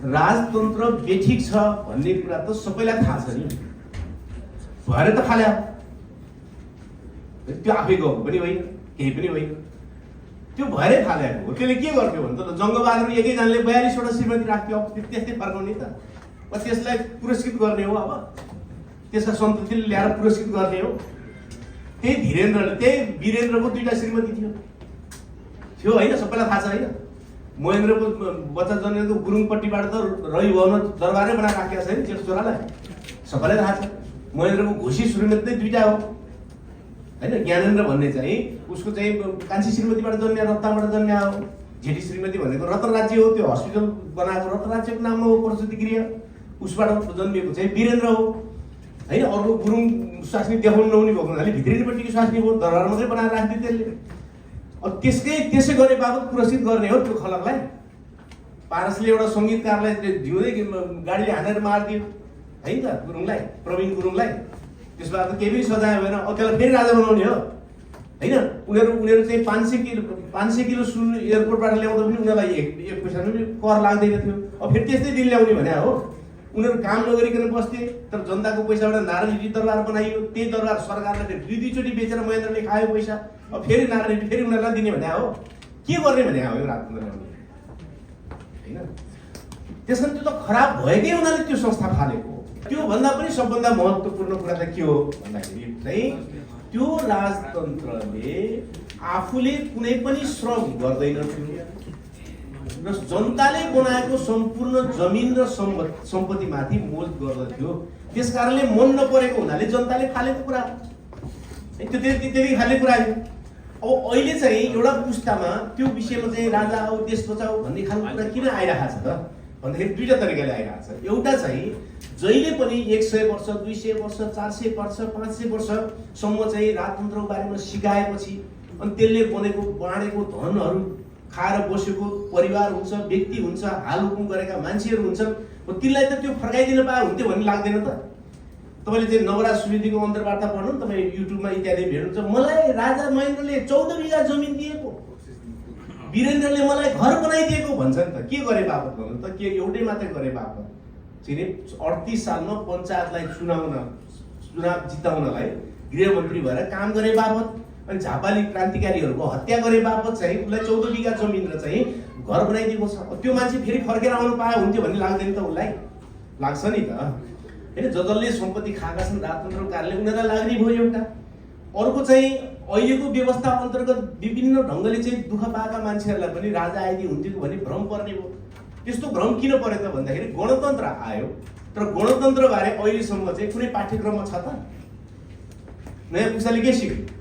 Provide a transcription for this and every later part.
राजतन्त्र बेठिक छ भन्ने कुरा त सबैलाई थाहा छ नि, भएर त खाल्या त्यो आफै गएको पनि होइन, केही पनि होइन, त्यो भएरै खाल्याको हो। त्यसले के गर्थ्यो भने त जङ्गबहादुर एकैजनाले 42वटा श्रीमती राख्थ्यो, त्यस्तै फर्काउने त, त्यसलाई पुरस्कृत गर्ने हो, अब त्यसका सन्ततिले ल्याएर पुरस्कृत गर्ने हो। त्यही धीरेन्द्रले, त्यही वीरेन्द्रको 2टा श्रीमती थियो होइन, सबैलाई थाहा छ होइन। महेन्द्रको बच्चा जन्मेको गुरुङपट्टिबाट त रवि भवन दरबारै बनाएर राखेको छ नि जेठो छोरालाई, सबैलाई थाहा छ। महेन्द्रको घोसी श्रीमती चाहिँ 2टा हो होइन। ज्ञानेन्द्र भन्ने चाहिँ उसको चाहिँ कान्छी श्रीमतीबाट जन्मिया, रत्नबाट जन्मिया हो। जेठी श्रीमती भनेको रत्न राज्य हो, त्यो हस्पिटल बनाएको रत्न राज्यको नाममा हो प्रसुति गृह, उसबाट जन्मिएको चाहिँ वीरेन्द्र हो होइन। अरूको गुरुङ स्वास्नी देखाउनु नहुने भएको हुनाले भित्रीपट्टिको स्वास्नी हो, दरबार मात्रै बनाएर राख्थ्यो त्यसले। अब त्यसै गरे बाबत पुरस्कृत गर्ने हो त्यो खलकलाई। पारसले एउटा सङ्गीतकारलाई जिउँदै गाडीले हानेर मारिदियो होइन त गुरुङलाई, प्रवीण गुरुङलाई। त्यसबाट त केही पनि सजाय भएन, अब त्यसलाई फेरि राजा बनाउने हो होइन। उनीहरू चाहिँ 500 किलो सुन एयरपोर्टबाट ल्याउँदा पनि उनीहरूलाई एक पैसा पनि कर लाग्दैन थियो। अब फेरि त्यस्तै दिन ल्याउने भने हो। उनीहरू काम नगरिकन बस्थे, तर जनताको पैसाबाट नारायणी दरबार बनाइयो। त्यही दरबार सरकारले फेरि 2-2चोटि बेचेर महेन्द्रले खायो पैसा। अब फेरि नारायणी फेरि उनीहरूलाई दिने भने हो, के गर्ने भने हो यो राजतन्त्र ल्याउने होइन। त्यस कारण त्यो त खराब भएकै हुनाले त्यो संस्था फालेको हो। त्योभन्दा पनि सबभन्दा महत्त्वपूर्ण कुरा त के हो भन्दाखेरि चाहिँ त्यो राजतन्त्रले आफूले कुनै पनि श्रम गर्दैन थियो र जनताले बनाएको सम्पूर्ण जमिन र सम्पत्तिमाथि मोज गर्दथ्यो। त्यस कारणले मन नपरेको हुनाले जनताले फालेको कुरा, त्यति खाले कुरा हो। अब अहिले चाहिँ एउटा पुस्तामा त्यो विषयमा चाहिँ राजा आऊ देश बचाऊ भन्ने खालको कुरा किन आइरहेको छ त भन्दाखेरि 2टा तरिकाले आइरहेको छ। एउटा चाहिँ जहिले पनि 100 वर्ष 200 वर्ष 400 वर्ष 500 वर्षसम्म चाहिँ राजतन्त्रको बारेमा सिकाएपछि अनि त्यसले बनेको बाँडेको धनहरू खाएर बसेको परिवार हुन्छ, व्यक्ति हुन्छ, हालहुकुम गरेका मान्छेहरू हुन्छन्, तिनलाई त त्यो फर्काइदिन पाए हुन्थ्यो भन्ने लाग्दैन त। तपाईँले चाहिँ नवराज सुवेदीको अन्तर्वार्ता पढ्नु, तपाईँ युट्युबमा इत्यादि भेट्नुहुन्छ। मलाई राजा महेन्द्रले 14 बिघा जमिन दिएको, वीरेन्द्रले मलाई घर बनाइदिएको भन्छन् त। के गरे बापत भन्नु त, के एउटै मात्रै गरे बापत चाहिँ 38 सालमा पञ्चायतलाई चुनाव जिताउनलाई गृहमन्त्री भएर काम गरे बापत अनि झापाली क्रान्तिकारीहरूको हत्या गरे बापत चाहिँ उसलाई 14 बिघा जमिन र चाहिँ घर बनाइदिएको छ। त्यो मान्छे फेरि फर्केर आउनु पाए हुन्थ्यो भन्ने लाग्दैन त उसलाई? लाग्छ नि त होइन। जसले सम्पत्ति खाएका छन् राजतन्त्रको कारणले उनीहरूलाई लाग्ने भयो एउटा। अर्को चाहिँ अहिलेको व्यवस्था अन्तर्गत विभिन्न ढङ्गले चाहिँ दुःख पाएका मान्छेहरूलाई पनि राजा आइदिए हुन्थ्यो भन्ने भ्रम पर्ने भयो। त्यस्तो भ्रम किन पर्यो त भन्दाखेरि गणतन्त्र आयो, तर गणतन्त्रबारे अहिलेसम्म चाहिँ कुनै पाठ्यक्रममा छ त? नयाँ पुस्ताले के सिक्यो?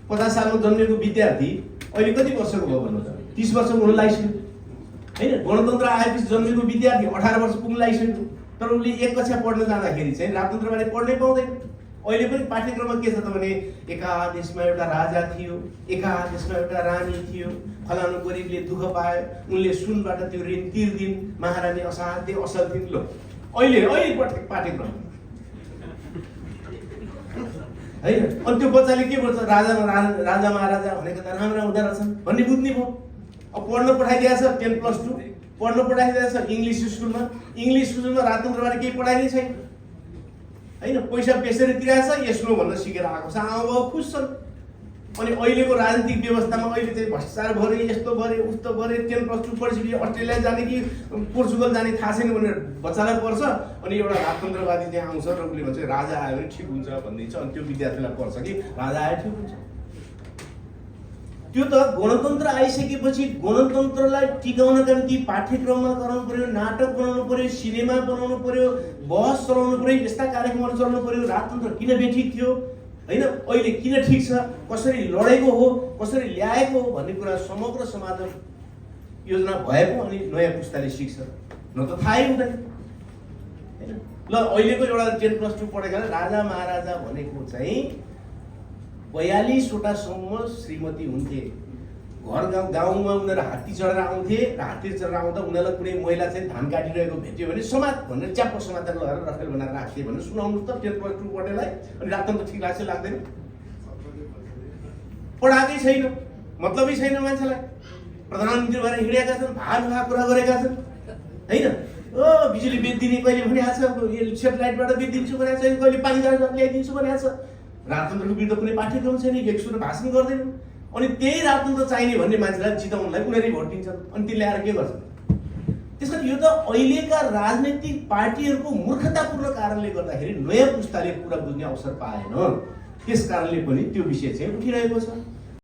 50 सालमा जन्मेको विद्यार्थी अहिले कति वर्षको भयो भन्नु त? 30 वर्षको हुन लागिसक्यो होइन। गणतन्त्र आएपछि जन्मेको विद्यार्थी 18 वर्ष पुग्न लागिसक्यो, तर उसले 1 कक्षा पढ्न जाँदाखेरि चाहिँ राजतन्त्रबारे पढ्नै पाउँदैन। अहिले पनि पाठ्यक्रममा के छ त भने एका देशमा एउटा राजा थियो, एका देशमा एउटा रानी थियो, फलानु गरिबले दुःख पायो, उनले सुनबाट त्यो ऋण तिर्दिन्, महारानी असाध्यै असल थिइन्। लो अहिले पाठ्यक्रम होइन। अनि त्यो बच्चाले के भन्छ, राजा महाराजा भनेको त राम्रा हुँदो रहेछन् भन्ने बुझ्ने भयो। अब पढ्न पठाइदिएको छ 10+2 पढ्न पठाइदिएको छ इङ्ग्लिस स्कुलमा। इङ्ग्लिस स्कुलमा राजतन्त्रबारे केही पढाइनै छैन होइन। पैसा बेचेर तिरेको छ, यस्तो भन्न सिकेर आएको छ, आमा बाउ खुस छन्। अनि अहिलेको राजनीतिक व्यवस्थामा अहिले चाहिँ भ्रष्टाचार भरे, यस्तो भरे, उस्तो भरे, 10+2 पढिसकेपछि अस्ट्रेलिया जाने कि पोर्चुगल जाने थाहा छैन भनेर बच्चालाई पर्छ। अनि एउटा राजतन्त्रवादी चाहिँ आउँछ र उसले भन्छ राजा आयो भने ठिक हुन्छ भनिदिन्छ। अनि त्यो विद्यार्थीलाई पर्छ कि राजा आयो ठिक हुन्छ। त्यो त गणतन्त्र आइसकेपछि गणतन्त्रलाई टिकाउनका निम्ति पाठ्यक्रममा गराउनु पर्यो, नाटक बनाउनु पर्यो, सिनेमा बनाउनु पर्यो, बहस चलाउनु पर्यो, यस्ता कार्यक्रमहरू चलाउनु पर्यो। राजतन्त्र किन बेठिक थियो होइन, अहिले किन ठिक छ, कसरी लडेको हो, कसरी ल्याएको हो भन्ने कुरा समग्र समाधान योजना भएको अनि नयाँ पुस्ताले सिक्छ, न त थाहै हुँदैन होइन। ल अहिलेको एउटा 10+2 पढेका राजा महाराजा भनेको चाहिँ 42वटासम्म श्रीमती हुन्थे। घर गाउँमा उनीहरू हात्ती चढेर आउँथे र हात्ती चढेर आउँदा उनीहरूलाई कुनै महिला चाहिँ धान काटिरहेको भेट्यो भने समात भनेर च्याप्प समातेर लगाएर रफेल बनाएर राख्थे भनेर सुनाउनुहोस् त 10+2 पढ्नेलाई। अनि राजतन्त्र ठिक लाग्छ लाग्दैन? पढाएकै छैन, मतलबै छैन मान्छेलाई। प्रधानमन्त्री भएर हिँडेका छन्, भानुभा कुरा गरेका छन् होइन। बिजुली बेचिदिने कहिले भनिरहेको छ, सेटेलाइटबाट बेचिदिन्छु भनेको छ, कहिले पानीदार ल्याइदिन्छु भनेको छ। राजतन्त्रको विरुद्ध कुनै पाठ्यक्रम छैन, एकसुर भाषण गर्दैनन्। अनि त्यही राजतन्त्र चाहिने भन्ने मान्छेलाई जिताउनलाई उनीहरूले भोट दिन्छन् अनि त्यसले आएर के गर्छन्। त्यसैले यो त अहिलेका राजनैतिक पार्टीहरूको मूर्खतापूर्ण कारणले गर्दाखेरि नयाँ पुस्ताले कुरा बुझ्ने अवसर पाएन। त्यस कारणले पनि त्यो विषय चाहिँ उठिरहेको छ।